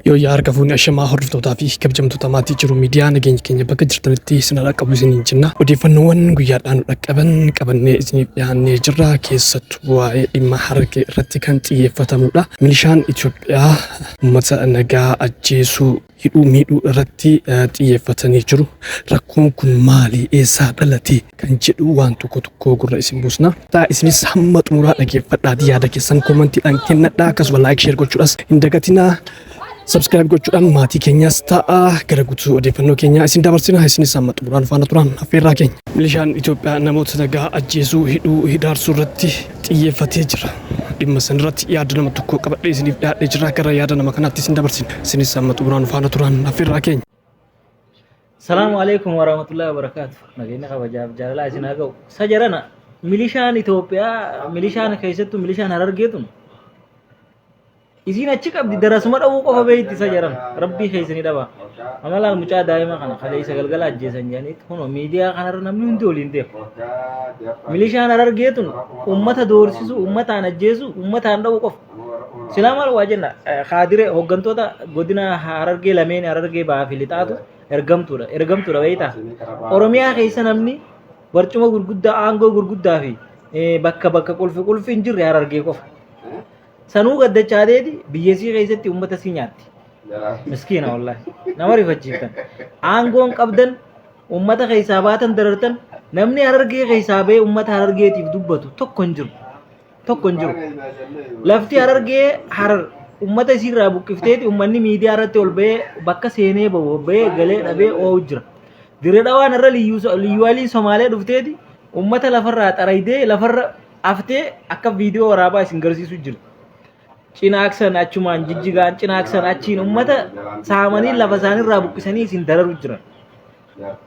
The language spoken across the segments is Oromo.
Yooyyaa harka fuunee ashamaa hordoftootaa fi kabajamtoota maatii jiru miidiyaa nageenya keenya bakka jirtanitti isin dhaqqabu isiniin jenna. Odeeffannoowwan guyyaadhaan nu dhaqqaban qabannee isiniif dhiyaannee jirra. Keessattuu waa'ee dhimma Harargee irratti kan xiyyeeffatamudha. Milishaan Itoophiyaa uummata nagaa ajjeesuu, hidhuu, miidhuu irratti xiyyeeffatanii jiru. Rakkoon kun maali? Eessaa dhalate? Kan jedhu waan tokko tokko gurra isin buusna. Taa isinis hamma xumuraa dhageeffadhaatii yaada keessan koomantiidhaan kennadhaa akkasuma laayik sheer gochuudhaas hin dagatinaa. Subscribe gochuudhaan maatii keenyas ta'a gara guutuu odeeffannoo keenyaa isin dabarsina isinis hamma xumuraan faana turaan affeerraa keenya. Milishaan Itoophiyaa namoota nagaa ajjeesuu, hidhuu, hidhaarsuu irratti xiyyeeffatee jira. Dhimma san irratti yaada nama tokko qabadhee isiniif dhiyaadhee jira gara yaada nama kanaatti isin dabarsina. Isinis hamma xumuraan faana turaan affeerraa keenya. Salaamu alaikum warahmatullahi wabarakatuh. Nageenya kabajaaf jaalalaa isin haa ga'u. Sa jarana milishaan Itoophiyaa milishaan keessattuu milishaan Harargee tun isiin achi qabdi darasuma dhabuu qofa beekti sa jarana rabbii keessa ni dhaba. Amalaan mucaa daa'ima kana kaleessa galgala ajjeesan jedhaniit kunoo miidiyaa kanarra namni hundi waliin deema. Milishaan Harargee tun uummata doorsisu, uummataan ajjeesu, uummataan dha'uu qofa. Silaa maal waa jenna kaadire hooggantoota godina Harargee lameen Harargee bahaa fi lixaatu ergamtuudha. Ergamtuudha beektaa? Oromiyaa keessa namni barcuma gurguddaa aangoo gurguddaa fi bakka bakka qulfi qulfi hin jirre Harargee qofa. Sanuu gaddachaateeti biyyasii keessatti uummata sii nyaatti. Miskiina wallaahi. Nama rifachiiftan. Aangoon qabdan uummata keessaa baatan darartan namni Harargee keessaa bahee uummata Harargeetiif dubbatu tokko hin jiru. Tokko hin jiru. Lafti Harargee Harar uummata isiirraa buqqifteeti uummanni miidiyaa irratti ol bahee bakka seenee bahu bahee galee dhabee oo'u jira. Dirree Dhawaan irra liyyuu aliin Somaalee dhufteeti uummata lafarraa xaraydee lafarra aftee akka viidiyoo waraabaa isin garsiisu jira. Cinaaksan achumaan jijjigaan cinaaksan achiin uummata saamanii lafa isaaniirraa buqqisanii isin dararu jiran.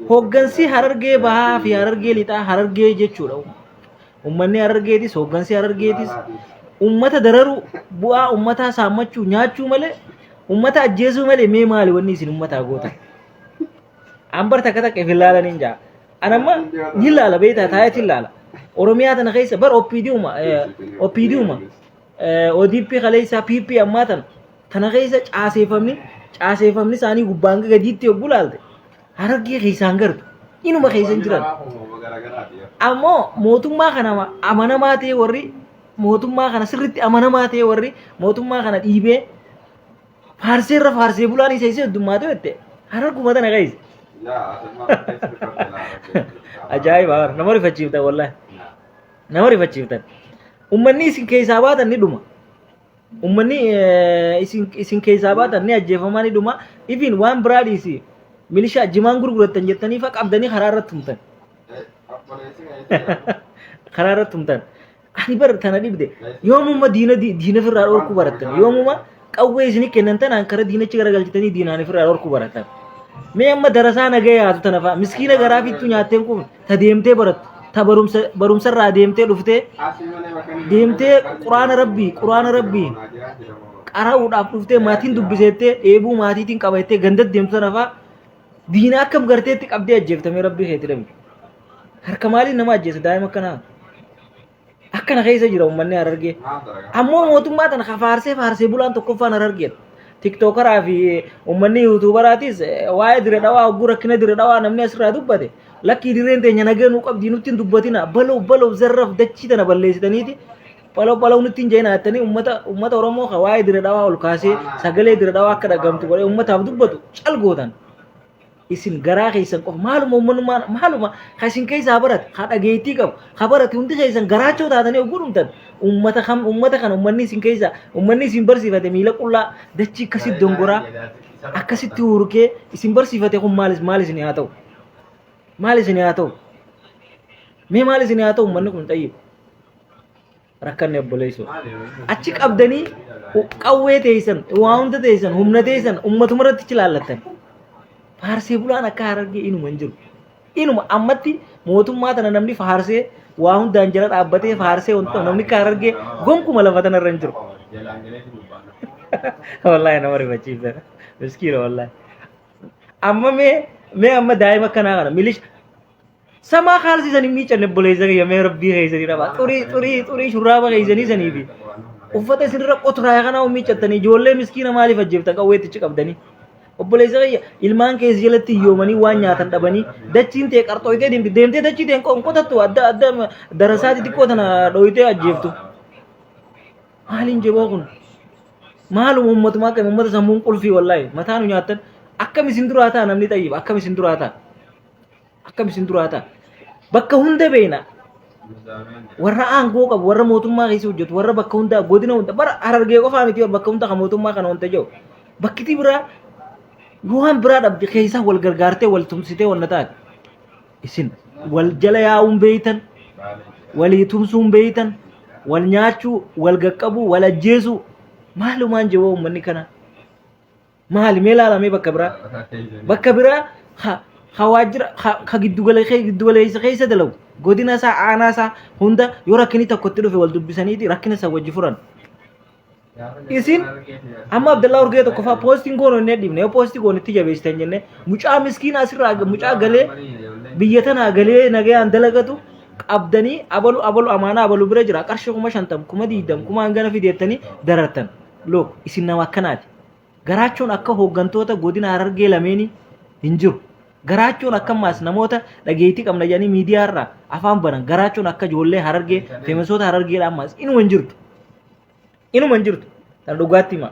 Hooggansi Harargee bahaa fi Harargee lixaa Harargee jechuudha. Uummanni Harargeetis hooggansi Harargeetis uummata dararu bu'aa uummataa saammachuu nyaachuu malee uummata ajjeesuu malee mee maali wanni isin uummataa gootan? An bar takka takka if ilaalaniin jaa. An amma ni ilaala beektaa taa'eeti ilaala. Oromiyaa tana keessa bar OPDuma OPDuma ODP kaleessaa PP ammaa tana tana keessa caaseeffamni caaseeffamni isaanii gubbaan gadiitti yogguu ilaalte Harargee keessaan gartu inuma keessa hin jiran. Ammoo mootummaa kana amanamaa ta'e warri mootummaa kana sirriitti amanamaa ta'e warri mootummaa kana dhiibee faarsee irra faarsee bulaan isa isa heddummaatu jette hararguma tana keessa. Ajaa'iba nama rifachiiftan wallaahi nama rifachiiftan. Uummanni isin keessaa baatan ni dhuma. Uummanni isin isin keessaa baatan ni ajjeefamaa ni dhuma. Ifin waan biraa dhiisi milishaa jimaan gurgurattan jettanii fa qabdanii karaa irratti tumtan. Karaa irratti tumtan. Ani bar tana dhibde yoomuma diina diina ofirraa dhorkuu barattan yoomuma qawwee isinii kennan tanaan kara diinachi garagalchitanii diinaan ofirraa dhorkuu barattan. Mee amma darasaa nagaya yaatu tana fa'a miskiina garaa fittuu nyaattee hin quufne ta deemtee barattu ta barumsa barumsarraa deemtee dhuftee deemtee quraana rabbii quraana rabbii qara'uudhaaf dhuftee maatiin dubbiseettee dheebuu maatiitiin qabattee gandatti deemtu tana fa'a diina akkam garteetti qabdee ajjeeftamee rabbii keetti dhabe. Harka maaliin nama ajjeesa daa'ima akkanaa? Akkana keessa jira uummanni Harargee. Ammoo mootummaa tana ka faarsee faarsee bulaan tokkoffaan Harargeedha. Tiktookaraa fi uummanni yuutuubaraatis waa'ee dire dhawaa hogguu rakkina dire dhawaa namni asirraa dubbate lakkii dirreen teenya nagee nuu qabdii nutti hin dubbatina baloo baloo zarraf dachii tana balleessitaniiti baloo baloo nutti hin jeenaa jettanii uummata uummata Oromoo ka waa'ee dire dhawaa ol kaasee sagalee dire dhawaa akka dhagamtu godhee uummataaf dubbatu cal gootan. Isin garaa keessan qofa maaluma uummanummaan maaluma ka isin keessaa barate ka dhageettii qabu ka barate hundi keessan garaachoo taatanii oguu dhumtan uummata kam uummata kana uummanni isin keessaa uummanni isin barsiifate miila qullaa dachii akkasitti dongoraa akkasitti hurkee isin barsiifate kun maalis maal isin haa ta'u maal isin haa ta'u mee maal isin haa ta'u uummanni kun xayyib Rakkanne obboleessoo. Achi qabdanii qawwee teessan, waa hunda teessan, humna teessan ummatuma irratti achi laallattan. Faarsee bulaan akka Harargee inuma hin jiru. Inuma ammatti mootummaa tana namni faarsee waa hundaan jala dhaabbatee faarsee wanta namni akka Harargee gonkuma lafa tana irra hin jiru. Wallaahi nama rifachiiftan. Miskiina wallaahi. Amma mee mee amma daa'ima akkanaa kana milisha Samaa kaalsii san hin miiccanne obboleessa kiyya mee rabbii keessanii dhabaa. Xurii xurii xurii shurraaba keessanii sanii fi Uffata isinirra qotraa'e kanaa miiccattanii ijoollee miskiina maaliif ajjeeftan qawweettichi qabdanii? Obboleessa kiyya ilmaan keessa jalatti hiyyoomanii waan nyaatan dhabanii dachiin tee qarxooytee deemti deemtee dachii tee hin qotattu adda adda darasaa xixiqqoo tana dhooytee ajjeeftu. Maaliin jeboo kun? Maaluma ummatumaa akkami ummata sammuun qulfii wallaahi mataa nu nyaattan akkam isin duraa ta'a namni xayyiba akkam isin duraa ta'a akkam isin duraa ta'a bakka hunda beekna warra aangoo qabu warra mootummaa keessa hojjetu warra bakka hundaa godina hunda bara harargee qofaa miti bakka hunda kan mootummaa kana wanta jiru bakkiti biraa waan biraa dhabde keessaa wal gargaartee wal tumsitee wanna taate isin wal jala yaa'uun beeytan walii tumsuun beeytan wal nyaachuu wal gaqqabuu wal ajjeesuu maalumaan jawoo uummanni kana maali mee ilaalamee bakka biraa bakka biraa ha ha waajjira ha ha giddugaleessa keessa dalagu godina isaa aanaa isaa hunda yoo rakkinni tokko itti dhufe wal dubbisaniiti rakkina isa wajji furan Isin amma Abdallaa Urgee tokko fa'aa poostiin goonu inni dhiibne yoo poostii goonu itti jabeessitan jenne mucaa miskiina asirraa mucaa galee biyya tanaa galee nagayaan dalagatu qabdanii abalu abalu amaanaa abalu bira jira qarshii 50,000 20,000 kuma hangana fideettanii darartan look isin nama akkanaati. Garaachoon akka hooggantoota godina Harargee lameenii hin jiru. Garaachoon akka ammaas namoota dhageettii qabna jedhanii miidiyaa irraa afaan banan garaachoon akka ijoollee Harargee feemesoota Harargeedha ammaas inuma hin jirtu. Inuma hin jirtu. Tan dhugaatti hima.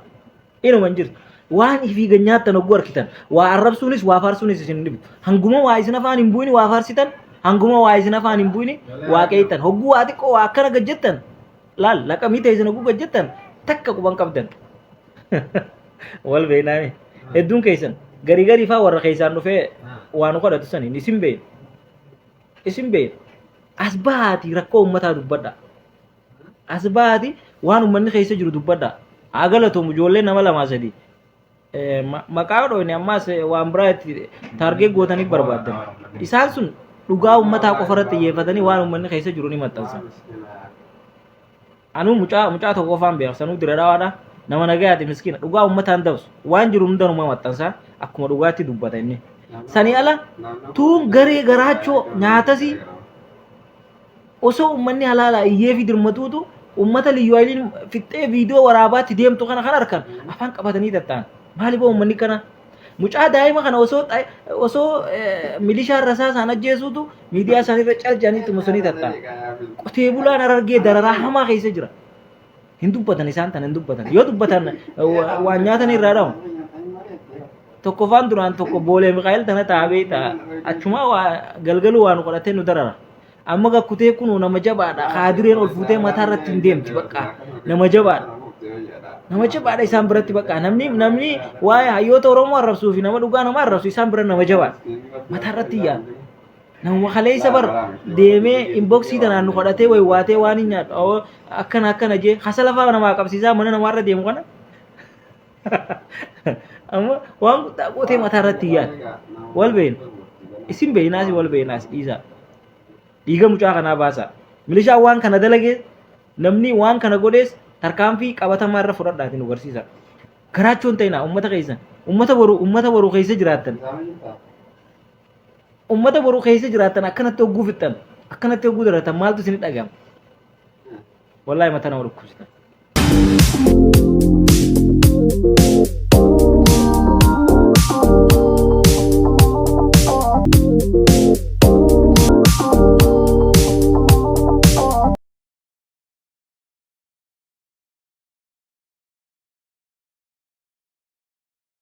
Inuma hin jirtu. Waan ifii gad nyaattan hogguu arkitan waa arrabsuunis waa faarsuunis isin hin dhibu. Hanguma waa isin afaan hin bu'ini waa faarsitan hanguma waa isin afaan hin bu'ini waa qeeytan hogguu waa xiqqoo waa akkana gad jettan laal laqamii ta'e isin hogguu gad jettan takka quban qabdan. Wal beeknaami. Hedduun keessan garii garii faa warra keessaan dhufee waa nu kadhatu saniin isin beekna. Isin beekna. As bahaatii rakkoo uummataa dubbadha. As bahaati waan uummanni keessa jiru dubbadha. Haa galatoomu ijoollee nama lamaa sadii. Maqaa dhoyne ammaas waan biraa itti taargeet gootanii barbaaddan. Isaan sun dhugaa uummataa qofa irratti xiyyeeffatanii waan uummanni keessa jiru ni maxxansan. Anuu mucaa mucaa tokko qofaan beeka sanuu dira dhawaadha. Nama nagayaati miskiina dhugaa uummataan dabsu waan jiru hunda numa maxxansa akkuma dhugaatti dubbata inni. Sanii ala tuun garee garaachoo nyaatasii Osoo ummanni halaalaa iyyeefi dirmatuutu ummata Liyyuu Hayiliin fixxee viidiyoo waraabaatti deemtu kana kan arkan afaan qabatanii tatta'an. Maali boo ummanni kana? Mucaa daa'ima kana osoo osoo milishaan rasaasaan ajjeesuutu miidiyaa isaaniirra cal jedhanii itti musanii tatta'an. Qotee bulaan Harargee dararaa hamaa keessa jira. Hin dubbatan isaan tana hin dubbatan. Yoo dubbatan waan nyaatan irraa dhahu. Tokkoffaan duraan tokko boolee Mikaa'el tana taa'aa beektaa achumaa waa galgaluu waan godhatee nu darara. Amma gakkutee kunuu nama jabaadha. Kaadireen ol fuutee mataa irratti hin deemti bakka. Nama jabaadha. Nama jabaadha isaan biratti bakka. Namni namni waa'ee hayyoota Oromoo arrabsuu fi nama dhugaa nama arrabsu isaan bira nama jabaadha. Mataa irratti iyyaa. Nama kaleessa bar deemee inboksii tanaan nu kadhatee waywaatee waan hin nyaadhu akkana akkana jee hasa lafaa namaa qabsiisaa mana namaarra deemu kana. Amma waan guddaa gootee mataa irratti iyyaa. Wal beeyna. Isin beeynaas wal beeynaas dhiisaa. Dhiiga mucaa kanaa baasaa. Milishaan waan kana dalagee namni waan kana godhees tarkaanfii qabatamaa irra fudhadhaati nu barsiisa. Garaachoo hin ta'inaa uummata keessan. Uummata boru uummata boru keessa jiraattan. Uummata boru keessa jiraattan akkanatti hogguu fixxan. Akkanatti hogguu daratan maaltu isin dhaga'ama? Wallaahi mataa nama dhukkubsitan.